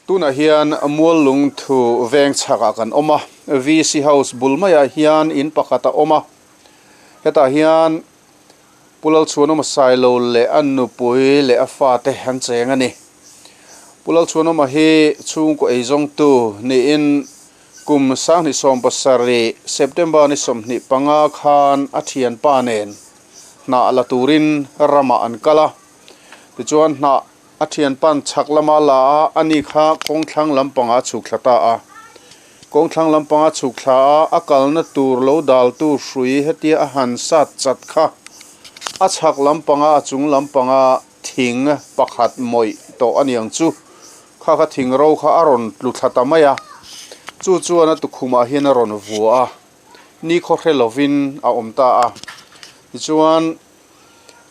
Tunah hian Muallungthu veng chhakah kan awm a, VC House bul maiah hian in pakhat a awm a, hetah hian Pu Lalchhuanawma Sailo leh a nupui leh a fate an cheng a ni. Pu Lalchhuanawma hi chhungkaw eizawngtu niin kum 2017 September ni 25 khan a thianpa nen hnah la turin ramah an kal a, tichuan hnah A thianpa'n chhak lama la a, ani kha kawngthlang lampangah a chhuk thla ta a. Kawngthlang lampanga chhuk thla a, a kalna tur lo daltu hrui hetia a han sat chat kha a chhak lampanga a chung lampanga thing pakhat mawih tawh a niang chu. Kha kha thing ro kha a rawn tlu thla ta mai a, chu chuan a tukhumah hian a rawn vua a, nikhaw hre lovin a awm ta a. Tichuan.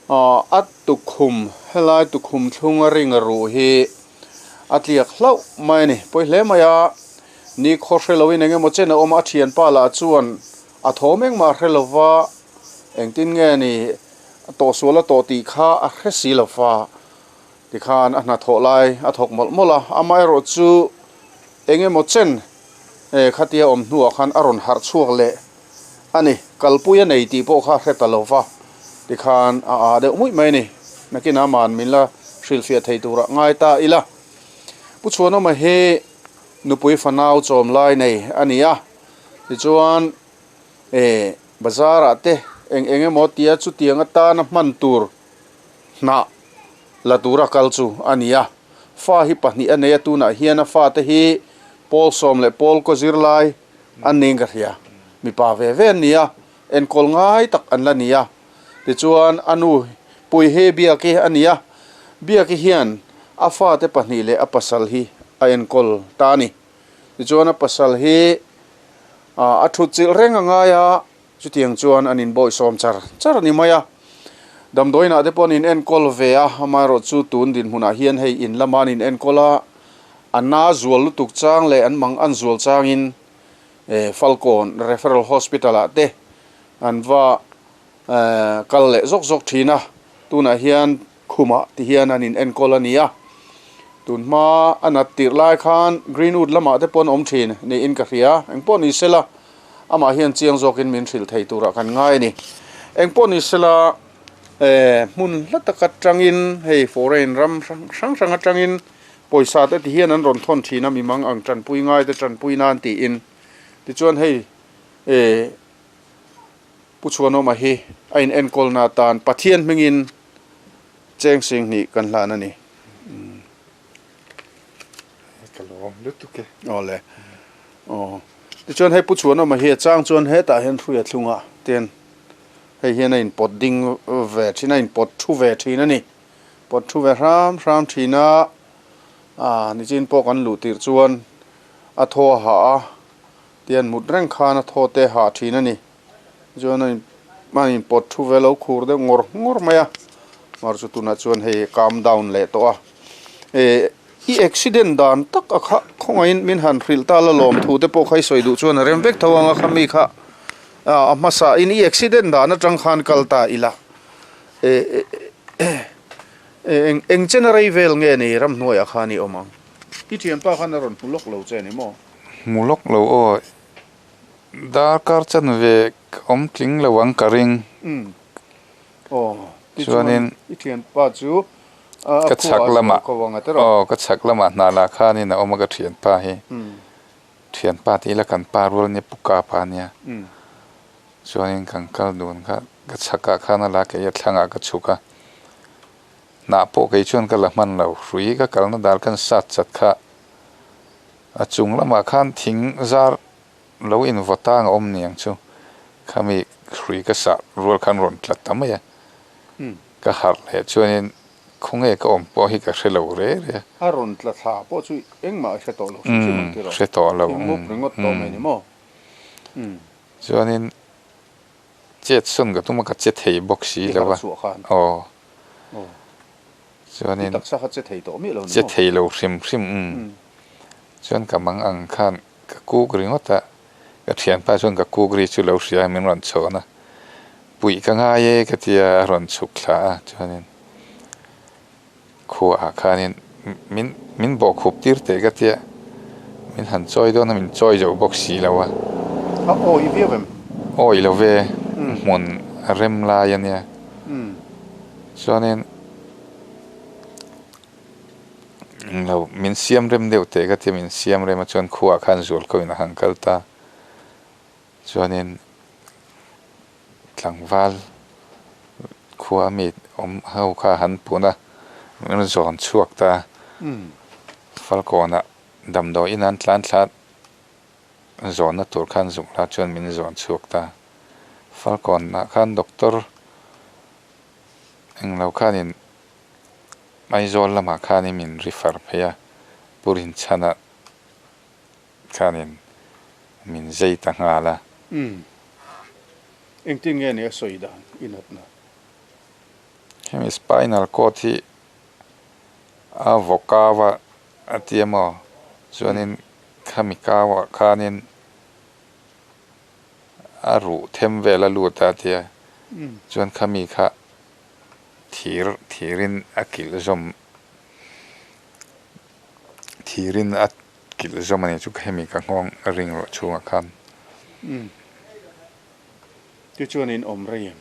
A tukhum helai tukhum thlung a ring ruh hi a tliak hlauh mai a ni. Pawi hle mai a, ni khaw hre loin eng emaw chen a awm a, a thianpa lah chuan a thaw meng mah hre lova, engtin nge ni tawhsual a tawh tih kha a hre si lova, tikhan a hnathawh lai a thawk mawlh mawlh a, amaherawhchu eng emaw chen khatia awm hnuah khan a rawn harh chhuak leh. A ni, kalpui a nei tih pawh kha hre ta lo va, tikhan a aa deuh muih mai a ni. Nakin aman min la hrilhfiah thei turah ngai ta ila. Pu Chhuanawma hi nupui fanau chawm lai nei a ni a, tichuan e bazar ah te eng eng emaw tia chutiang atana hman tur hnah la tura kal chu a ni a. Fa hi pahnih a nei a, tunah hian a fate hi pawl sawm leh pawl kaw zirlai An niin ka hria. Mipa ve ve an ni a, enkawl ngai tak an la ni a. Tichuan a nu pui hi Biaki a ni a, Biaki hian a fate pahnih leh a pasal hi a enkawl ta a ni. Tichuan a pasal hi a thut chilh reng a ngai a, chutiang chuan an inbawihsawm char char a ni mai a. Damdawiinah te pawh an inenkawl ve a, amaherawhchu tun dinhmunah hian hei in lama an inenkawl a, A na zual lutuk chang leh an mang an zual changin Falkawn Referral Hospital ah te an va kal leh zawk zawk thin a, tunah hian khumah ti hian an in enkawl a ni a, tun hma a nat tirh lai khan Greenwood lamah te pawh an awm thin niin ka hria, engpawh ni sela amah hian chiang zawkin min hrilh thei turah kan ngai a ni, engpawh ni sela hmun hla tak atangin hei foreign ram hrang hrang atangin Pawisa te ti hian an rawn thawn thin a, mi mang ang tanpui ngai te tanpui nan tiin. Tichuan hei eh Pu Chhuanawma hi a in enkawl na atan Pathian hmingin cheng sing hnih kan hlan a ni. Ka lawm lutuk e. Awle. Aw. Tichuan hei Pu Chhuanawma hi a chang chuan hetah hian hruia thlunga ten hei hian a in pawt ding ve thin a, a in pawt thu ve thin a ni. Pawt thu ve hram hram thin a, ah nichin pawh kan luh tirh chuan a thaw a hah a, tian mut reng khan a thaw te hah thin a ni. Chuan a in a in pawt thu ve lo khur deuh ngawr ngawr mai a, mar chu tunah chuan hei calm down leh tawh a. Eh i accident dan tak a kha khawngaihin min han hrilh ta la lawm thu te pawh kha i sawi duh chuan a rem vek tho ang a kha mi kha a hmasa in i accident dan atang khan kal ta ila. Eng eng chen a rei vel nge ni ramhnuaiah khan i awm ang? I thianpa khan a rawn hmu lawk lo che ni maw? Hmu lawk lo aw. Darkar chan ve ka awm tling lo ang ka ring. Umm. Aw. Tichuan i thianpa chu a Ka chhak lamah aw ka chhak lamah hna lah khanin a awm a ka thianpa hi. Thianpa tih ila kan pa rual ania pu kapa ania. Chuanin kan kal dun kha ka chhakah khan a la kei a thlangah ka chhuk a, hnah pawh kei chuan ka la hman lo, hrui ka kalna dal khan sat chat kha a chung lamah khan thing zar lo invaw tang a awm niang chu khami hrui ka sah rual khan rawn tla ta mai a, ka harh leh chuanin khawnge ka awm pawh hi ka hre lo re re a. A rawn tla thla pawh chu engmah a hre tawh lo hrim hrim ang tiraw? Hre tawh lo. Thing mup ringawt tawh mai ni maw? Chuanin chet sawn ka tum a ka che thei bawk si lo a. Aw. Chuanin che thei lo hrim hrim umm. Chuan ka mang ang khan ka kuk ringawt a, ka thianpa chuan ka kuk ri chu lo hria a min rawn chhawn a. Puih ka ngai e ka tia a rawn chhuk thla a chuanin khuaah khanin. min min bawhkhup tir teh ka tia, min han chawi dawn a min chawi zo bawk si lo a. A awi viau em? Awi lo ve, hmun a rem lai a nia. Chuanin lo min siam rem deuh teh ka tia, min siam rem a chuan khuaah khan zual ko in a han kal ta. Chuanin tlangval khua mi awm ho kha han pun a, min zawn chhuak ta. Falkawnah damdawiin an tlan thla zawnna tur khan zuk la chuan min zawn chhuak ta. Falkawnah khan doctor englo khanin Aizawl lamah khanin min refer phei a, Pu Rinchhana Khanin min zei ta nghal a. Umm. Engtin nge ni a sawi dan i natna? Hemi spinal cord hi a vaw kau a a ti a maw? Chuanin khami kau ah khanin a ruh them vel a lut a ti a. Chuan khami kha thir thirin a kilh zawm thirin a Kilh zawm a nih chu hemi ka nghawng a ring rawh chhungah khan. Umm. Tichuan in awm rei em?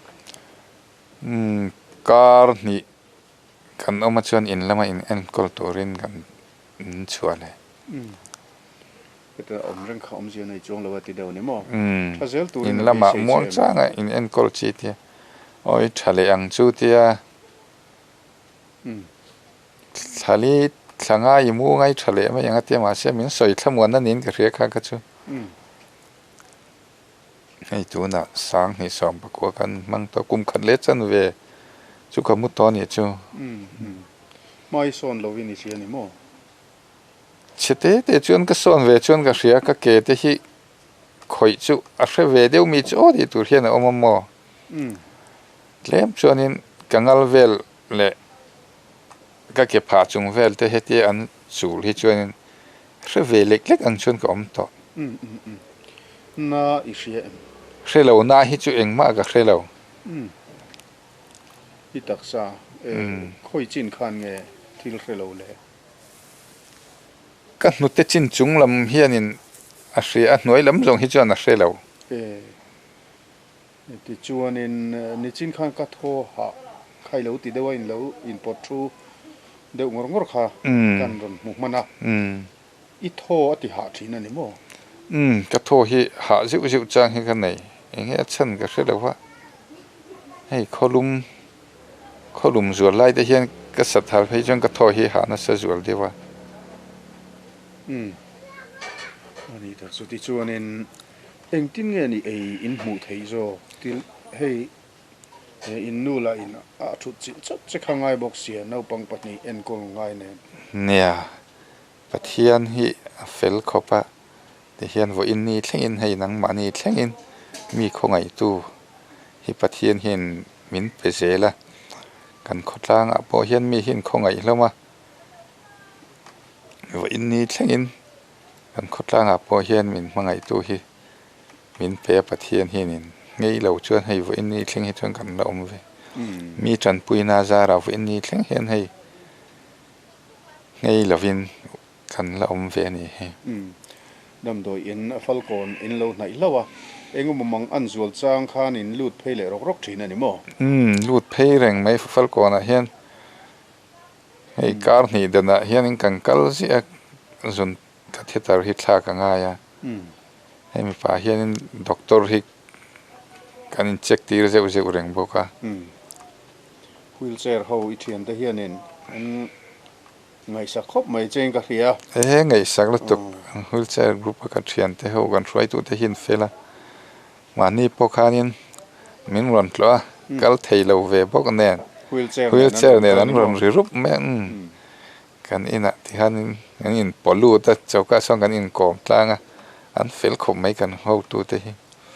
Umm, kar hnih kan awm a chuan in lama in enkawl turin kan in chhuah leh. Umm. Heta awm reng kha awmzia nei chuang lo a ti deuh ni maw? Umm. Tha zel turin In a lamah beisei che em? muangchanga in enkawl chi tia. Awi tha leh ang chu tia. Umm. Thlali thla ngai i mu ngai tha leh mai ang a tia mahse min sawi thlamuanna niin ka hria kha ka chu. Hei tunah Sanghnih 19 kan hmang tawh kum khat leh chan ve chu ka mu tawh a nih chu. Hmai sawn lo in i hria ni maw? Chhe te te chuan ka sawn ve chuan ka hria ka ke te hi khawih chu a hre ve deuh mi chu aw tih tur hian a awm a maw? Tlem chuanin ka ngal vel leh ka ke phah chung vel te hetia an chul hi chuanin hre ve lek lek ang chuan ka awm tawh. Umm umm umm. Na i hria em? Hre lo, na hi chu engmah ka hre lo. Umm. I taksa e khawi chin khan nge thil hre lo le? Ka hnute chin chung lam hianin a hria a, hnuai lam zawng hi chuan a hre lo. E. Tichuanin nichin khan ka thaw hah kha ilo ti deuh a, in lo inpawt thu deuh ngawr ngawr kha kan rawn hmu hman a, i thaw a ti hah thin a ni maw? Umm, ka thaw hi hah zeuh zeuh chang hi ka nei, enge a chhan ka hre lo va, hei khawlum khawlum zual lai te hian ka sat har phei chuan ka thaw hi hah nasa zual deuh a. Umm, a ni tak chu, tichuanin Engtin nge ni ei in hmuh theih zawk? Til, Hei, he in nu lah in a thut chilh chawt che kha ngai bawk sia, naupang pahnih enkawl ngai nen. Nia, Pathian hi a fel khawp a, tihian vawiin ni thlengin hei nangmahni thlengin mi khawngaihtu hi Pathian hian min pe zel a, kan khawtlangah pawh hian mi hi an khawngaih hlawm a, vawiin ni thlengin Kan khawtlangah pawh hian min hmangaihtu hi min pe a, Pathian hianin ngei lo chuan hei vawiin ni thleng hi chuan kan la awm ve. Mi tanpuina zarah vawiin ni thleng hian hei ngei lovin kan la awm ve a ni hi. Damdawi in a falkawn in lo hnaih hlauh a, engemaw mang an zual chang khan in lut phei leh rawk rawk thin a ni maw? Umm, lut phei reng mai falkawnah hian Hei kar hnih danah hianin kan kal ziah a, zun catheter hi thlak a ngai a, hei mipa hianin doctor hi kan in check tir zeuh zeuh reng bawk a. Wheelchair ho i thiante hianin an ngaihsak khawp mai che in ka hria. He ngaihsak lutuk wheelchair group a ka thiante ho kan hruaitute hi an fel a, Mahni pawh khanin min rawn tlawh a, kal thei lo ve bawk nen wheelchair nen an rawn ri rup mai a, umm kan inah tikhanin kan inpaw lut a, choka sawn kan inkawm tlang a, an fel khawp mai kan hotute hi.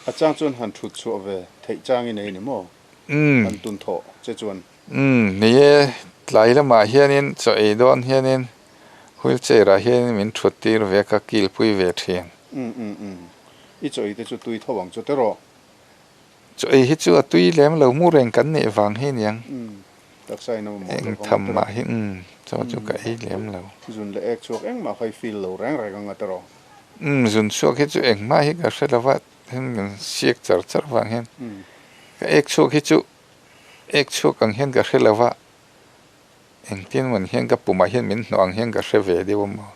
A chang chuan han thut chhuah ve theih chang i nei ni maw? Han tun thawh che chuan. Umm ni e, tlai lamah hianin chaw ei dawn hianin wheelchair ah hianin min thut tir ve a, ka kilpui ve thin. Umm umm umm. I chaw ei te chu tui tho ang chu teraw? Chaw ei hi chu a tui lem lo mu reng kan nih vang hi niang. Umm. Taksa in a mamawh Eng tham mah hi umm chaw chu ka ei lem lo. Zun leh ek chhuak engmah kha i feel lo reng reng ang a tiraw? Umm zun chhuak hi chu engmah hi ka hre lo va, heng kan siak char char vang hian ka ek chhuak hi chu ek chhuak ang hian ka hre lo va, engtin mawn hian ka pumah hian min hnawh ang hian ka hre ve deuh a maw?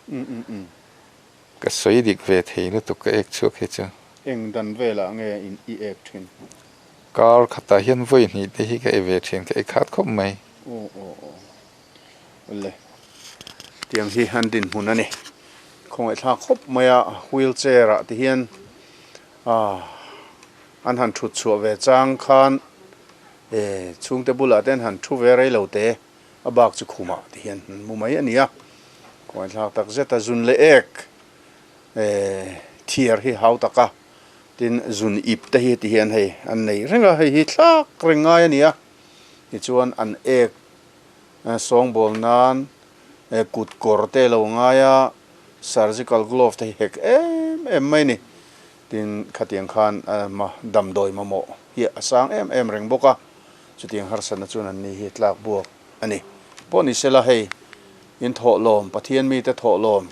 Ka sawi dik ve thei lutuk ka ek chhuak hi chu. Eng dan velah nge in i ek thin? Kar khatah hian vawi hnih te hi ka e ve thin, ka e khat khawp mai. Aw aw aw le tiang hi an dinhmun a ni. Khawngaihthlak khawp mai a, wheel chair ah ti hian ah an han thut chhuah ve chang khan eh chhungte bulah te an han thu ve rei lo te. A bak chu khumah ti hian an mu mai a ni a, kawngaihthlak tak zet a zun leh ek eh thiar hi hau tak a, tin zun ip te hi ti hian hei an nei reng a, hei hi thlak reng ngai a ni a, tichuan an ek sawngbawl nan kut kawr te lo ngai a, surgical glove te hi hek em em mai a ni, tin khatiang khan damdawi mamawh hi a sang em em reng bawk a. Chutiang harsatna chuan an ni hi tlak buak a ni. Pawh ni sela hei, in thawhlawm, Pathian mite thawhlawm,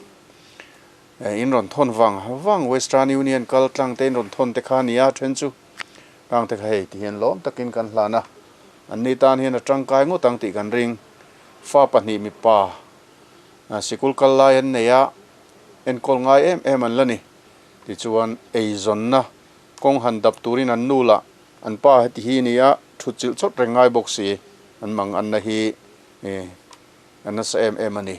in rawn thawn vang vang Western Union kal tlang te in rawn thawn te kha a ni a, then chu tlang te kha hei ti hian lawm takin kan hlan a, an ni tan hian a tangkai ngawt ang tih kan ring. Fa pahnih mipa sikul kal lai an nei a, enkawl ngai em em an la ni. Tichuan eizawnna kawng han dap turin an nu lah An pa heti hi nia thut chilh chawt reng ngai bawk si, an mang anna hi a nasa em em a ni.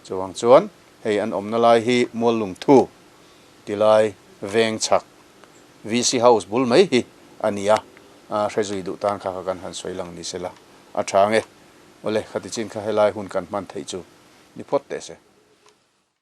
Chuvang chuan hei an awmna lai hi Muallungthu ti lai veng chhak VC House bul mai hi a ni a, hre zui duh tan kha kha kan han sawi lang ni sela a tha ang e. Awle, khati chin kha helai hun kan hman theih chu ni phawt teh se.